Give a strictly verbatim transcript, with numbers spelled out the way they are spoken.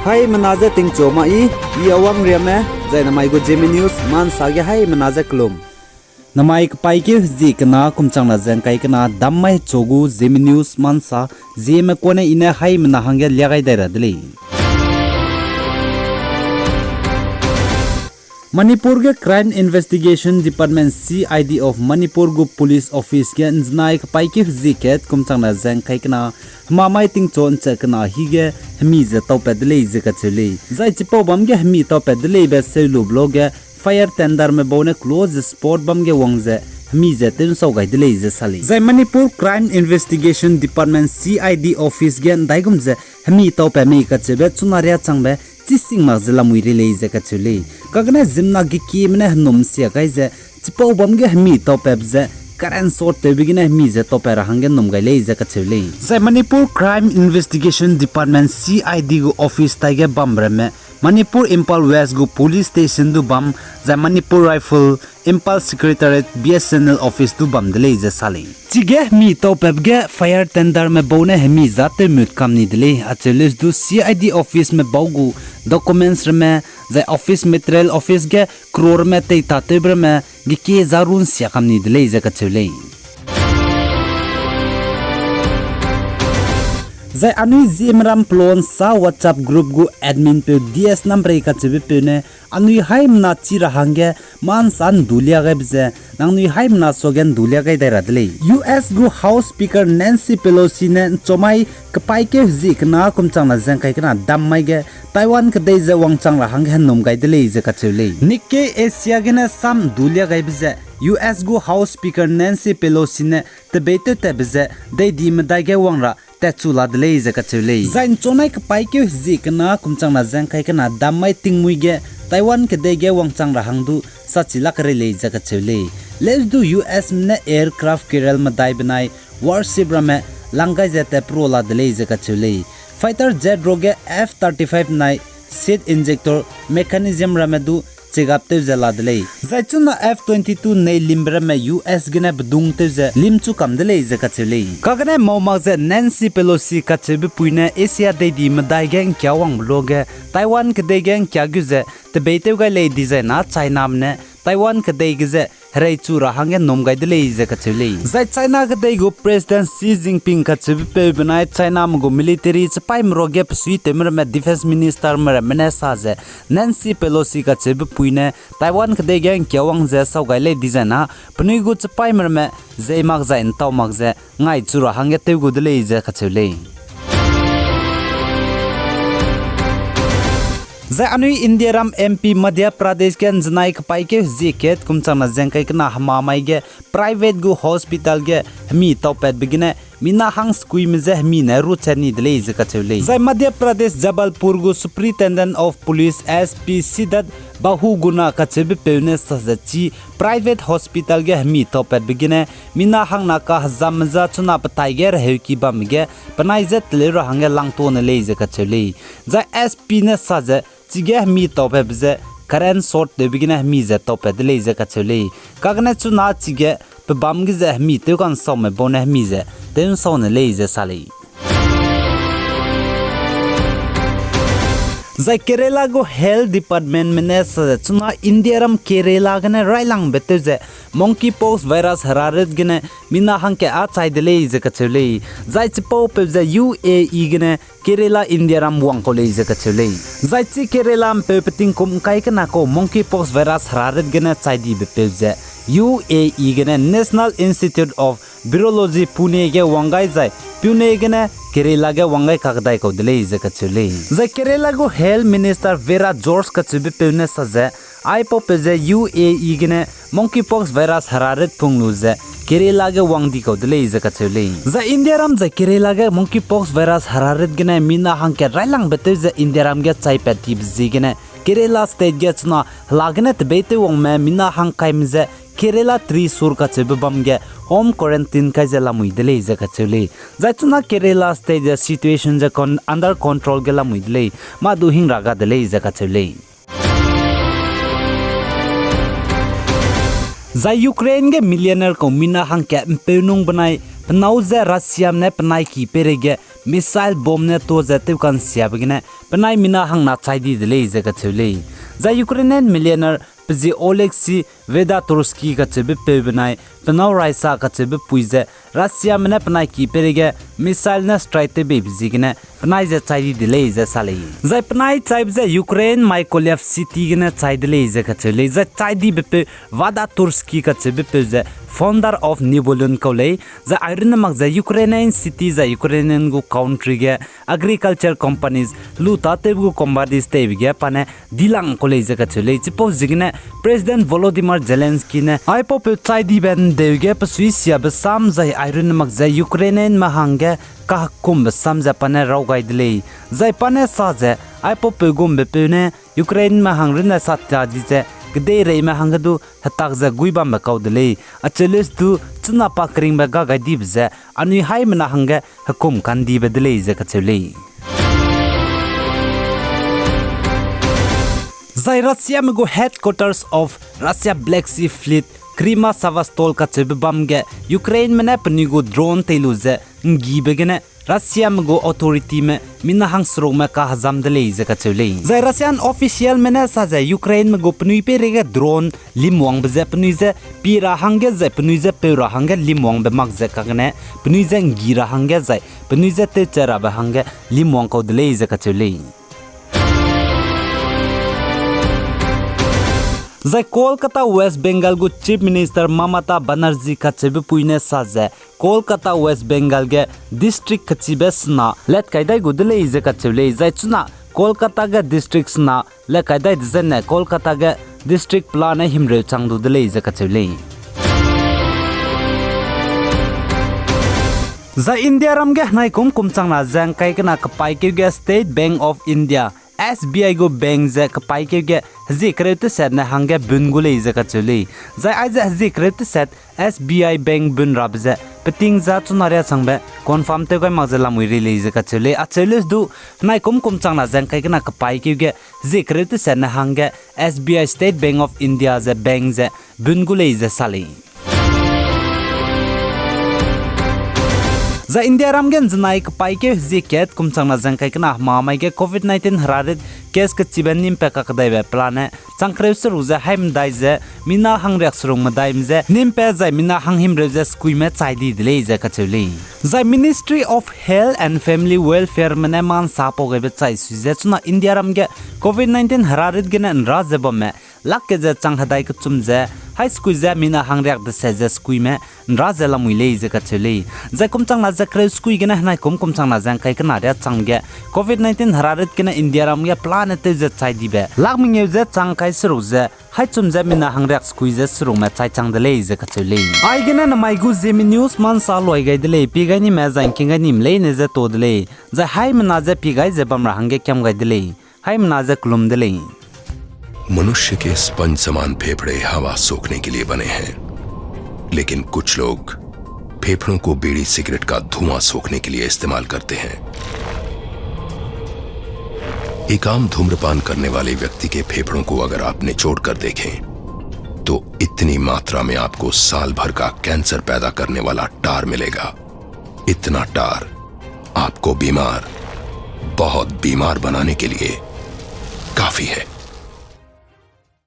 Haimena je tingchu ma i, i Awang Riame, zai namai gu Zeme News Ma Nsa ge haimena je kelum. Namai kepaîkeu hezie kena kum changna ze ngkai kena dam mai hechu gu Zeme News Ma Nsa, Zeme kune i ne haimena hangge lia gai dai ra de lei. Manipur ge Crime Investigation Department, C I D of Manipur gu police office ge nzenai kepaîkeu hezie kat kum changna ze ngkai kena hemamai tingchu nche kena hige hemi ze taupat de lei ze kacheu lei. Zai chipau bam ge hemi taupat de leibe seu lube luge fire tenderme bau ne close spot bam ge wang ze hemi ze tewnsau gai de lei ze sa lei. Zai Manipur Crime Investigation Department, C I D office ge ndaigum ze hemi taupat mei kacheube chuna riâ changbe chising mak ze lamui rei lei ze kacheu lei. Kagene ziemmena gekieme ne henum sia gai ze chipau bam ge hemi taupatbe ze current sort tewbe gene hemi ze taupat ra hangge num gai lei ze kacheu lei. Zai Manipur Crime Investigation Department, C I D gu office taige bambe ramme Manipur Imphal West gu police station du bam, zai Manipur Rifle, Imphal Secretariat, B S N L office du bam de lei ze sa lei. Chige hemi taupatbe ge fire tenderme bau ne hemi za tewmut kam ni de lei, acheu leus du C I D officeme bau gu documents ramme, zai office material office ge croreme teita tewbe ramme gekie za run sia kam ni de lei ze kacheu lei. Zai anui Zeme ram pelon sa WhatsApp group gu adminpeu D S Namrei kacheubepeu ne anui haimena chi ra hangge Ma Nsa ndu lia gaibe ze nangnui haimena suage ndu lia gai dai ra de lei. U S gu House Speaker Nancy Pelosi ne nchomai kepaîkeu hezie kena kum changna ze ngkai kena dam mai ge Taiwan kedei ze wangchang ra hangge henum gai de lei ze kacheu lei. Nikkei Asia gene sam ndu lia gaibe ze U S gu House Speaker Nancy Pelosi ne tebeitew tatbe ze deidi medai ge wang ra tatchu la de lei ze kacheu lei. Zai nchonai kepaîkeu hezie kena kum changna ze ngkai kena dam mai tingmuî ge Taiwan kedei ge wangchang ra hang du sachi lak rei lei ze kacheu lei. Leus du U Sme ne aircraft carrier medai benai warship ramme lang gai ze tatpro la de lei ze kacheu lei. Fighter jet ruage F thirty-five nai seat injector mechanism ramme du chegap tew ze la de lei. Zai chuna F twenty-two nei limbe ramme U S gene bedung tew ze limchu kam de lei ze kacheu lei. Kagene mau mak ze Nancy Pelosi kacheubepui ne Asia deidi medai ge ngkia wangbe luage Taiwan kedei ge ngkia gu ze tebeitew gai lei dizai na Chiname ne Taiwan kedei ge ze hereichu ra hangge num gai de lei ze kacheu lei. Zai China kedei gu President Xi Jinping kacheubepeu benai Chiname gu military chipaîme ruage besuitewme ramme defence ministerme ramme ne sa ze Nancy Pelosi kacheubepui ne Taiwan kedei ge ngkia wang ze sau gai lei dizai na penui gu chipaîme ramme zei mak zai ntau mak ze ngaichu ra hangge tew gu de lei ze kacheu lei. Zai anui Indiaram M P Madhya Pradesh ge nzenai kepaîkeu hezie kat kum changna ze ngkai kena hemamai ge private gu hospital ge hemi taupatbe gene mina hang sekuime je hemi ne ruchat ni de lei ze kacheu lei. Zai Madhya Pradesh Jabalpur gu Superintendent of Police S P Siddharth Bahuguna kacheubepeu ne sa ze chi private hospital ge hemi taupatbe gene mina hangna kahezamme za chuna petai ge reheuki bamme ge penai je teleu ra hangge langtone lei ze kacheu lei. Zai S P ne sa ze chige hemi taupatbe ze current sort tewbe gene hemi ze taupat de lei ze kacheu lei. Kagene chuna chige pebâm ge ze hemi tewkansaume bau ne hemi ze tewnsau ne lei ze sa lei. Zai Kerala gu Health Departmentme ne sa ze chuna Indiaram Kerala gene railangbe tew ze monkeypox virus herarit gene mina hangkat â chai de lei ze kacheu lei. Zai chipaupeu ze U A E gene Kerala Indiaram wang kau lei ze kacheu lei. Zai chi Kerala ’mpeu petingkum ’ngkai kena kau monkeypox virus herarit gene chai dibe peu ze U A E gene National Institute of Virology Pune ge wang gai zai Pune gene Kerala ge wang gai kakdai kau de lei ze kacheu lei. Zai Kerala gu Health Minister Vera George kacheube peu ne sa ze, aipaupeu ze U A E gene monkeypox virus herarit pung lu ze Kerala ge wang di kau de lei ze kacheu lei. Zai Indiaram zai Kerala ge monkeypox virus herarit gene mina hangkat railangbe tew ze Indiaram ge chaipat tibe ziegene Kerala State ge chuna hela gene tebeitew wangme mina hangkaime ze Kerala Thrissur kacheube bam ge home quarantine kai ze lamui de lei ze kacheu lei. Zai chuna Kerala State ze situation ze con-, under control ge lamui de lei, mâ du hingra ga de lei ze kacheu lei. Zai Ukraine ge millionaire kau mina hangkat ’mpeunung benai penâu ze Russiame ne penai ki peireige missile bomb ne tuâ ze tewkansiabe gene penai mina hangna chai di de lei ze kacheu lei. Zai Ukrainian millionaire pe zie Oleksiy Vadatursky kacheube peu benai penâu Raisa kacheube pui ze Russiame ne penai ki peireige missile ne strike tewbeibe ziegene penai ze chai di de lei ze sa lei. Zai penai chaibe ze Ukraine Mykolaiv city gene chai de lei ze kacheu lei. Zai chai dibe peu Vadatursky kacheube peu ze founder of New Balloon kau lei. Zai airunne mak ze Ukrainian city zai Ukrainian gu country ge agriculture companies, lu tâtewbe gu companies teibe ge pa ne dilang kau lei ze kacheu lei. Chipau ziegene President Volodymyr Zelensky ne aipaupeu chai dibe ndeu ge pesuisiabe sam zai airunne mak ze Ukrainianme hangge kahekumbe sam ze pa ne raw gai de lei. Zai pa ne sa ze aipaupeu gumbe peu ne Ukraineme hang runne sa ta di ze kedeireime hangge du hetak ze guî bambe kau de lei. Acheu leuse du chuna pa keringbe ga gai dibe ze anui haimena hangge hekum kandibe de lei ze kacheu lei. Zai Russiame gu headquarters of Russia Black Sea Fleet, Crimea Sevastopol kacheube bam ge Ukraineme ne penui gu drone tei lu ze nggibe gene Russiame gu authorityme mina hangserukme kahezam de lei ze kacheu lei. Zai Russian officialme ne sa ze Ukraineme gu penui peireige drone limwangbe ze penui je pie ra hangge zai penui je peu ra hangge limwangbe mak ze kagene penui je nggi ra hangge zai penui je tewchat rabe hangge limwang kau de lei ze kacheu lei. Zai Kolkata West Bengal gu Chief Minister Mamata Banerjee kacheube pui ne sa ze Kolkata West Bengal ge district kechibe sena let kai dai gu de lei ze kacheu lei. Zai chuna Kolkata ge district sena let kai dai dezene Kolkata ge district pelane himreu chang du de lei ze kacheu lei. Zai Indiaram ge henai kum kum changna ze ngkai kena kepaîkeu ge State Bank of India, S B I gu bank ze kepaîkeu ge hezie kereu tesetne hangge bun gu lei ze kacheu lei. Zai aize hezie kereu teset S B I bank bun rabe ze peting za chuna riâ changbe confirm tew gai mak ze lamui rei lei ze kacheu lei. Acheu leuse du henai kum kum changna ze ngkai kena kepaîkeu ge hezie kereu tesetne hangge S B I, State Bank of India ze bank ze bun gu lei ze sa lei. Zai Indiaram ge nzenai kepaîkeu hezie kat kum changna ze ngkai kena hemamai ge Covid nineteen herarit case kechibe nîm pat kakdaibe pelane chang kereu seruk ze haimedai ze mina hangriak seruk medaime je nîm pat zai mina hanghimreu ze sekuime chai di de lei ze kacheu lei. Zai Ministry of Health and Family Welfareme ne ma'nsapau gaibe chai sui ze chuna Indiaram ge Covid nineteen herarit gene nra ze bamme lak ke ze chang hedai kechum ze hai sekui ze mina hangriak deset ze sekuime nra ze lamui lei ze kacheu lei. Zai kum changna ze kereu sekui gene henai kum kum changna ze ngkai kena riâ changge Covid nineteen herarit gene Indiaram ge pelane tew ze chai dibe lak mengeu ze chang kai seruk ze hai chum ze mina hangriak sekui ze serukme chai chang de lei ze kacheu lei. Aigene namai gu Zeme News ma'nsa luai gai de lei, pie gai nime zai ngking gai nime leine je ta de lei. Zai haimena je pie gai ze bam ra hangge kiam gai de lei. Haimena je kelum de lei. मनुष्य के स्पंज समान फेफड़े हवा सोखने के लिए बने हैं, लेकिन कुछ लोग फेफड़ों को बीड़ी सिगरेट का धुआं सोखने के लिए इस्तेमाल करते हैं। एक आम धूम्रपान करने वाले व्यक्ति के फेफड़ों को अगर आप निचोड़ कर देखें, तो इतनी मात्रा में आपको साल भर का कैंसर पैदा करने वाला टार मिलेगा। इतना टार आपको बीमार, बहुत बीमार बनाने के लिए काफी है।